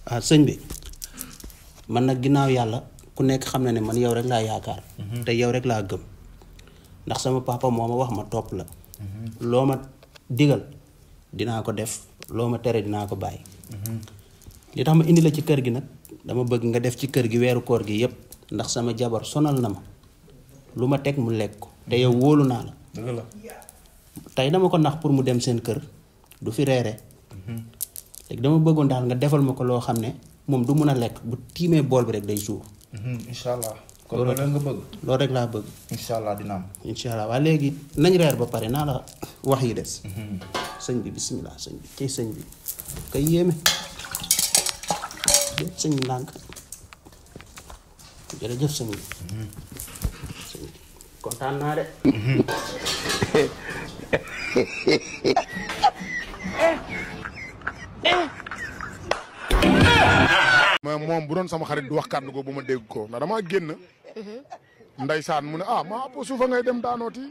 ah sëñ bi man nag ginnaaw yàlla ku nekk xam na ne man yow rek laa yaakaar. te yow rek laa gëm ndax sama papa moo ma wax ma topp la. loo ma digal dinaa ko def loo ma tere dinaa ko bàyyi. li tax ma indi la ci kër gi nag dama bëgg nga def ci kër gi weeru koor gi yépp ndax sama jabar sonal na ma lu ma teg mu lekk ko te yow wóolu naa la. dëgg la. tey dama ko nax pour mu dem seen kër du fi reere léegi dama bëggoon daal nga defal ma ko loo xam ne moom du mun a lekk bu tiimee bool bi rek day suur. incha allah. kon loolu nga bëgg. loolu rek laa bëgg. incha allah dina am. incha allah waaye léegi nañ reer ba pare naa la wax yi des. sëñ bi bisimilah sëñ bi tey sëñ bi kay yéeme sëñ bi ndànk jërëjëf sëñ bi. sëñ bi kontaan naa de. mais moom bu doon sama xarit du wax kàddu ko bu ma dégg ko ndax damaa génn. Ndeysaan mu ne maa po suufa ngay dem daanooti.